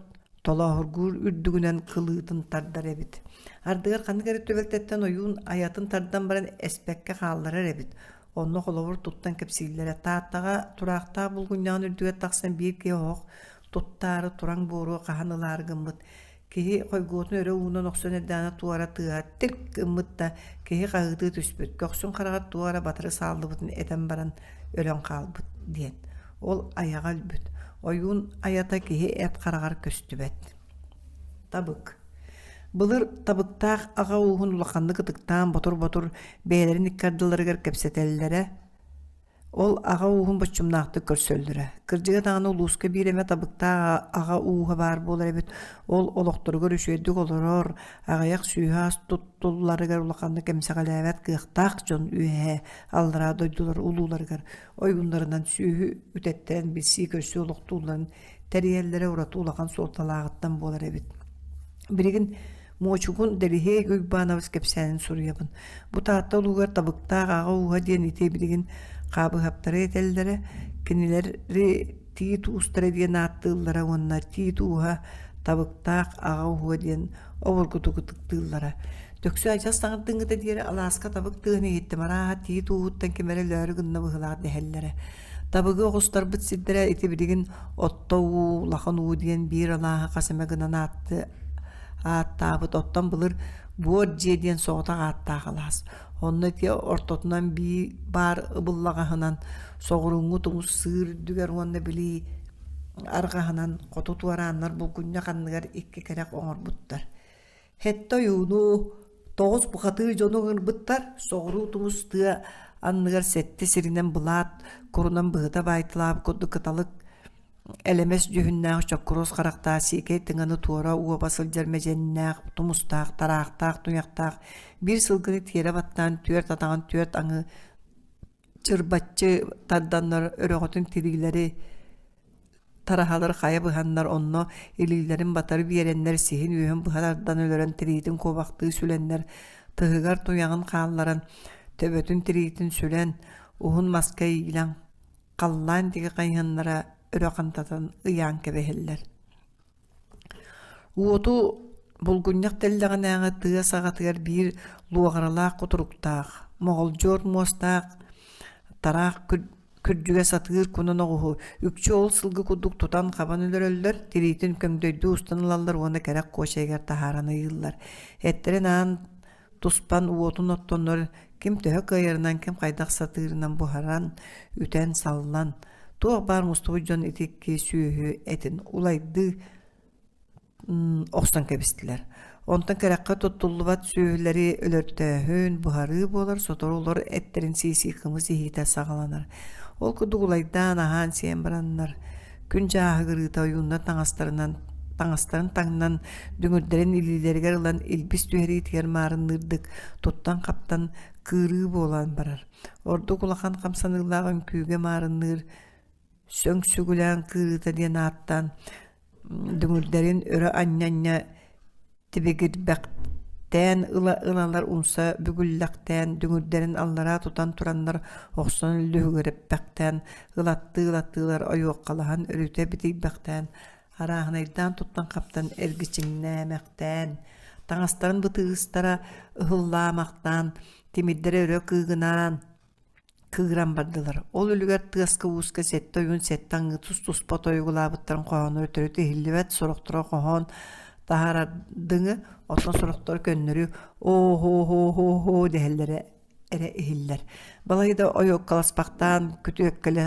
толооһургуур үрдүгүнэн кылыытын тардар эбит. Ардыгар ханнык эрэ түбэлтэттэн ойуун айатын тардан баран эспэккэ хаалларар эбит. Онно холобур туттан кэпсииллэрэ. Тааттаҕа тураахтаах булгунньаҕын үрдүгэр тахсан биир киһи оһох туттаары тураҥ буоруо хаһан ылаары гыммыт. Киһи хойгуотун өрө уунан охсон эрдэҕинэ туора тыаһа тирк гыммыт да, киһи хаһыытыы түспүт, көхсүн хараҕар туох эрэ батары сааллыбытын этэн баран өлөн хаалбыт диэн. Ол айаҕа өлбүт. Ойуун айата киһи эт хараҕар көстүбэт. Табык. Былыр табыктаах аҕа ууһун улаханнык ытыктаан ботур-ботур бэйэлэрин икки ардыларыгар кэпсэтэллэрэ. Ол аҕа ууһун боччумнаахтык көрсөллөрө. Кырдьыга даҕаны улууска биир эмэ табыктаах аҕа ууһа баар буолар эбит. Ол олохторугар үчүгэйдик олорор, аҕыйах сүөһү ас туттулларыгар улаханнык эмсэҕэлээбэт кыахтаах дьон үөһээ аллараа дойдулар улууларыгар ойууннарынан сүөһү үтэттэрэн билсии-көрсүү олохтуулларын тэрийэллэрэ ураты улахан суолталааҕыттан буолар эбит. Билигин Муочугун Дэлиһиэй Уйбаанабыс кэпсээнин суруйабын. Бу Таатта улууһугар Табыктаах аҕа ууһа диэн ити билигин Хаабыһаптары этэллэрэ, кинилэри Тиит уустара диэн ааттыыллара уонна Тиит ууһа Табыктаах аҕа ууһа диэн обургутук ытыктыыллара. Дөксө адьас саҥардыҥҥыта диэри алааска табык тыаһын иһиттим, арааһа тиит ууһуттан ким эрэ өлөөрү гынна быһыылаах дэһэллэрэ. Табыгы оҕустарбыт сирдэрэ ити билигин Отто уу, Улахан уу диэн биир алааһы хас эмэ гынан аатты ааттаабыт. Оттон былыр Буор дьиэ диэн соҕотох ааттаах алаас. Онно ити ортотунан бии баар ыбыллаҕаһынан соҕурууҥҥу тумус сыыр үрдүгэр уонна били арҕаһынан хоту туорааннар булгунньах анныгар икки кэрэх оҥорбуттар. Сэттэ ойууну, тоҕус бухатыыр дьону ыҥырбыттар, соҕуруу тумус тыа анныгар сэттэ сиринэн былаат курунан быһыта баайталаабыт курдук кыталык элэмэс дьүһүннээх чоккуруос харахтаах сиикэй тыҥаны туора уоба сылдьар мэдьэннээх, тумустаах, тараахтаах, туйахтаах биир сылгыны тиэрэ баттаан түөрт атаҕын түөрт аҥы чырбаччы тарданнар өрөҕөтүн тириилэри тараһалар хайа быһаннар онно илиилэрин батары биэрэннэр сиһин үөһүн быһа тардан өлөрөн тириитин куобахтыы сүлэннэр тыһыгар туйаҕын хаалларан төбөтүн тириитин сүлэн уһун маска иилэн халлаан диэки хайыһыннара өрө хантатан ыйаан кэбиһэллэр. Уоту булгунньах тэллэҕинээҕи тыа саҕатыгар биир луоҕаралаах кутуруктаах, моҕолдьуор муостаах тараах күрдьүгэ сатыыр кунан оҕуһу үкчү ол сылгы курдук тутан-хабан өлөрөллөр, тириитин көҥдөйдүү устан ылаллар уонна кэрэх куочайыгар таһааран ыйыыллар. Эттэрин аан туспан уотун оттоннор ким төһө кыайарынан, ким хайдах сатыырынан буһаран, үтэн, саллан, туох баар мустубут дьон ити икки сүөһү этин улайдыы охсон кэбистилэр. Онтон кэрэххэ туттуллубат сүөһүлэри өлөртөөһүн, буһарыы буолар, сотору олор эттэрин сии-сии кымыс иһиитэ саҕаланар. Ол курдук улайдаан аһаан-сиэн бараннар, күн дьааһыгырыыта ойууннар таҥастарынан таҥастарын таҥнан, дүҥүрдэрин илиилэригэр ылан илбис түһэриитигэр маарынныырдык туттан-хаптан кыырыы буолан барар. Ордук улахан хамсаныылаах үҥкүүгэ маарынныыр сөҥ сүгүлээн кыырыыта диэн ааттаан дүҥүрдэрин өрө анньа-анньа Тибигирбэхтээн ыла-ылалар умса бүгүллэхтээн, дүҥүрдэрин аллараа тутан тураннар охсон лүһүгүрэппэхтээн, ылаттыы-ылаттыылар ойуоккалаһан өрүтэ битийбэхтээн, арааһынайдаан туттан-хаптан эргичиҥнээмэхтээн, таҥастарын бытыыстара ыһыллаамахтаан, тимирдэрэ өрө кыыгынаан, кыыран бардылар. Ол үлүгэр тыаска-ууска сэттэ ойуун сэттэ аҥыы тус-туспа тойугулаабыттарын хоһоонноро төрүт иһиллибэт, сорохторо хоһоон таһаарардыҥы, оттон сорохторо көннөрү оо-һоо-һоо-һоо дэһэллэрэ эрэ иһиллэр. Балайда ойуоккаласпахтаан күтүөккэлэ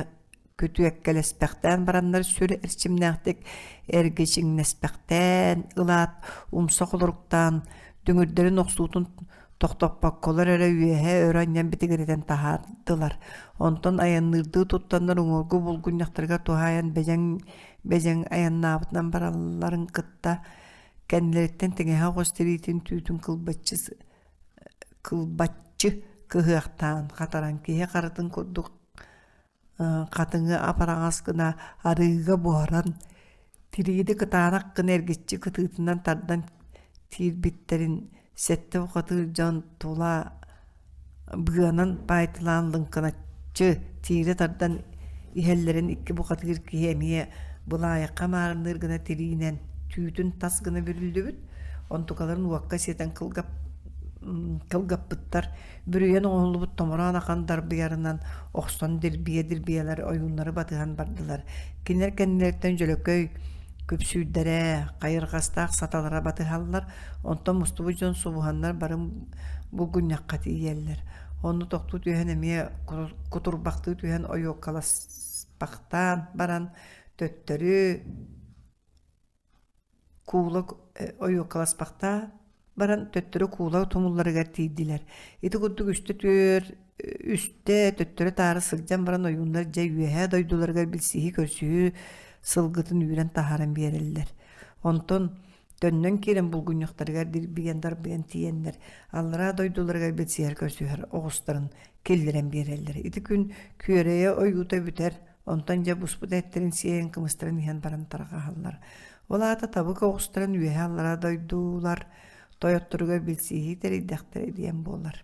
күтүөккэлэспэхтээн бараннар сүр эрчимнээхтик эргичиҥнэспэхтээн ылаат умса холоруктаан дүҥүрдэрин охсуутун тохтоппокколор эрэ үөһэ өрө анньан битигирэтэн таһаардылар. Онтон айанныырдыы туттаннар уҥуоргу булгунньахтарыгар туһаайан бэдьэҥ-бэдьэҥ айаннаабытынан баралларын кытта кэннилэриттэн тиҥэһэ оҕус тириитин түүтүн кылбаччы кылбаччы кыһыахтаан хатаран киһи харытын курдук хатыҥы ап-араҥас гына арыыга буһаран, тириини кытаанах гына эргиччи кытыытынан тардан тиирбиттэрин сэттэ бухатыыр дьон тула быанан баайталаан лыҥкыначчы тиирэ тардан иһэллэрин икки бухатыыр киһи эмиэ былаайахха маарынныыр гына тириинэн түүтүн тас гына бүрүллүбүт, онтукаларын уокка сиэтэн кылгаппыттар Бүрүйэн оҥоһуллубут томороон ахан дарбыйарынан охсон дирбийэ-дирбийэлэр ойууннары батыһан бардылар. Кинилэр кэннилэриттэн дьөлөкөй күпсүүрдэрэ, хайырҕастаах саталара батыһаллар, онтон мустубут дьон субуһаннар бары булгунньахха тиийэллэр. Онно тохтуу түһэн эмиэ кутурбахтыы түһэн ойуоккаласпахтаан баран төттөрү Куула ойуоккаласпахтаан. баран төттөрү куула тумулларыгар тиийдилэр. Ити курдук үстэ түөр үстэ төттөрү-таары сылдьан баран ойууннар дьэ үөһээ дойдуларыгар билсиһии-көрсүһүү сылгытын үүрэн таһааран биэрэллэр. Онтон төннөн киирэн булгунньахтарыгар дирбийэн-дарбыйан тиийэннэр аллараа дойдуларыгар билсиһэр-көрсүһэр оҕустарын киллэрэн биэрэллэр. Ити күн күөрэйэ ойуута бүтэр, онтон дьэ буспут эттэрин сиэн, кымыстарын иһэн баран тарҕаһаллар. Ол аата табык оҕустарын үөһэ аллараа дойдулар тойотторугар билсиһии тэрийдэхтэрэ диэн буолар.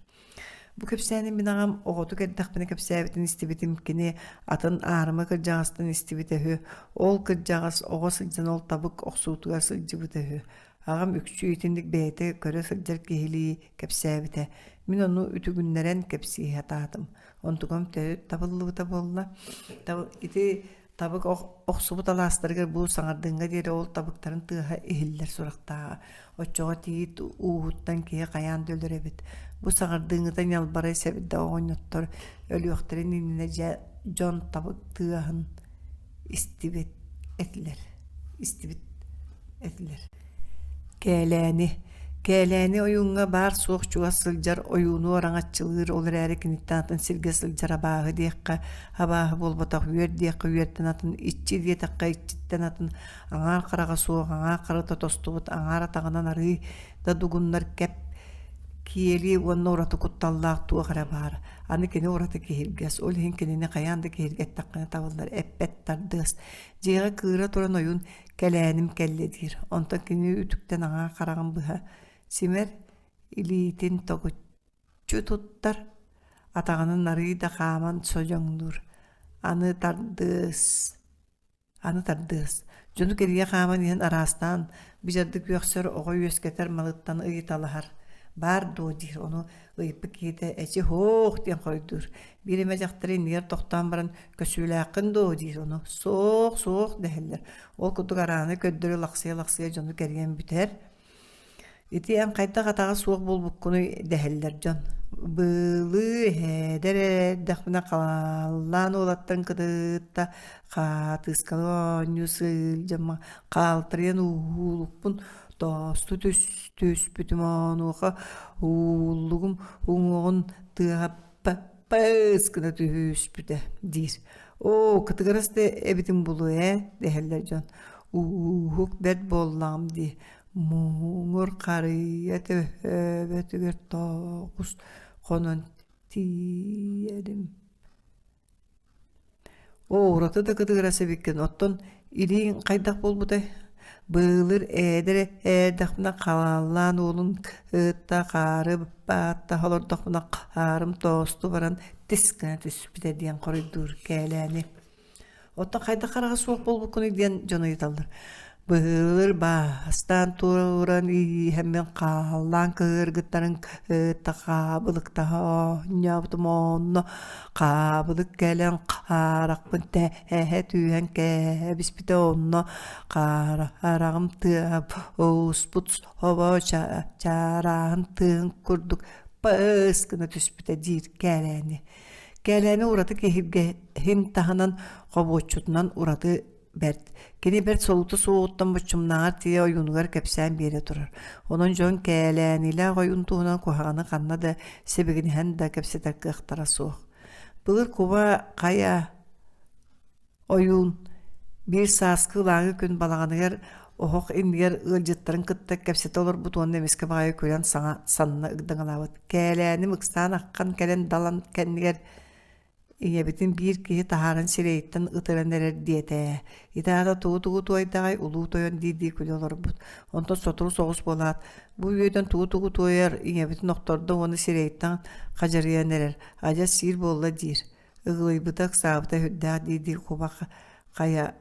Бу кэпсээни мин аҕам оҕотук эрдэхпинэ кэпсээбитин истибитим, кини атын аарыма кырдьаҕастан истибитэ үһү. Ол кырдьаҕас оҕо сылдьан ол табык охсуутугар сылдьыбыта үһү. Аҕам үкчү итинник бэйэтэ көрө сылдьар киһилии кэпсээбитэ. Мин ону үтүгүннэрэн кэпсии сатаатым. Онтукам төрүт табыллыбыта буолла. Ити Табык охсубут алаастарыгар бу саҥардыҥҥа диэри ол табыктарын тыаһа иһиллэр сурахтааҕа. Оччоҕо тиит ууһуттан киһи хайаан да өлөр эбит. Бу саҥардыҥҥыта ньалбарай сэбирдэх оҕонньоттор өлүөхтэрин иннинэ дьэ дьон табык тыаһын истибит этилэр. Истибит этилэр. Кээлээни Кээлээни ойууҥҥа баар-суох чугас сылдьар ойууну араҥаччылыыр, ол эрээри киниттэн атын сиргэ сылдьар абааһы диэххэ, абааһы буолбатах үөр диэххэ үөртэн атын, иччи диэтэххэ иччиттэн атын, аҥаар хараҕа суох, аҥаар харата тостубут, аҥаар атаҕынан арыый да дугуннар кэп киэли уонна ураты кутталлаах туох эрэ баар. Аны кини ураты киһиргэс, ол иһин кинини хайаан да киһиргэттэххинэ табыллар, эппэт тардыас. Дьиэҕэ кыыра туран ойуун Кэлээним кэллэ диир, онтон кини үтүктэн аҥаа хараҕын быһа симэр, илиитин тогуччу туттар, атаҕынан арыый да хааман содьоҥнуур, аны тардыас, аны тардыас. Дьону кэрийэ хааман иһэн араастаан быдьардык үөхсэр оҕо үөскэтэр малыттан ыйыталаһар. Баар дуо диир, ону ыйыппыт киһитэ эчи һоох диэн хоруйдуур. Биир эмэ дьахтар иннигэр тохтоон баран «Көсүүлээххин дуо?» диир ону «Суох, суох» дэһэллэр. Ол курдук арааны көрдөрө лахсыйа-лахсыйа дьону кэрийэн бүтэр. «Ити эн хайдах атаҕа суох буолбуккунуй?» дэһэллэр дьон. Быылыы эһээдэр эрдэхпинэ халлаан уолаттарын кытта хаатыскалы оонньуу сылдьаммын хаалтарыйан уулукпун тоосту түспүтүм онуоха ууллугум уҥуоҕун тыаһа паппас гына түһүспүтэ диир. Оо, кытыгырас да эбитин булуо ээ дэһэллэр дьон. Ууһук бэрт буоллаҕым дии. Муҥур харыйа төһөбөтүгэр тоҕус хонон тиийэрим. Оо, ураты да кытыгырас эбиккин, оттон илииҥ хайдах буолбутай? Былыр ээдэр ээдэхпинэ халааллаан уолун кытта хаары бааттаһа олордохпуна хаарым тоосту баран тис гына түспүтэ диэн хоруйдуур Кээлээни. Оттон хайдах хараҕа суох буолбуккунуй диэн дьон ыйыталлар. Быһыылыр баастаан туран ииһэммин хааллаан кыһыыргыттарын кытта хаабылыктаһа оонньообутум онно хаабылык кэлэн хаарахпын тэһэ түһэн кэбиспитэ онно хаараҕым тыаһа ууспут собо чарааһын тыаһын курдук пыс гына түспүтэ диир Кээлээни. Кээлээни ураты киһиргэһин таһынан хобуоччутунан ураты бэрт. Кини бэрт солуута суоҕуттан боччумнааҕар тиийэ ойуунугар кэпсээн биэрэ турар. Онон дьон кээлээниилээх ойуун туһунан куһаҕаны ханна да сибигинэһэн да кэпсэтэр кыахтара суох. Былыр куба хайа ойуун биир сааскы ылааҥы күн балаҕаныгар оһох иннигэр ыалдьыттарын кытта кэпсэтэ олорбут уонна эмискэ баҕайы күлэн саҥа санна ыгдаҥалаабыт. Кээлээним ыксаан аххан кэлэн далан кэннигэр Ийэбитин биир киһи таһааран сирэйиттэн ытыран эрэр диэтэ ээ. Ити аата тугу-тугу туойдаҕай улуу тойон дии-дии күлэ олорбут. Онтон сотору соҕус буолаат, бу үөдэн тугу-тугу туойар, ийэбитин охтордо уонна сирэйиттэн хадьарыйан эрэр, адьас сиир буолла диир. Ыгылыйбыта, ыксаабыта сүрдээх дии-дии куба хайа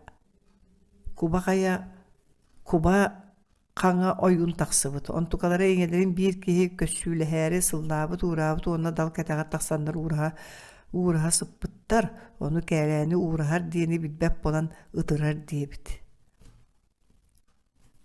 куба хайа куба хаҥа ойуун тахсыбыт. Онтукалара ийэлэрин биир киһи көссүүлэһээри сыллаабыт-уураабыт уонна дал кэтэҕэр тахсаннар уураһа уураһа сыппыттар. Ону Кээлээни уураһар диэни билбэт буолан ытырар диэбит.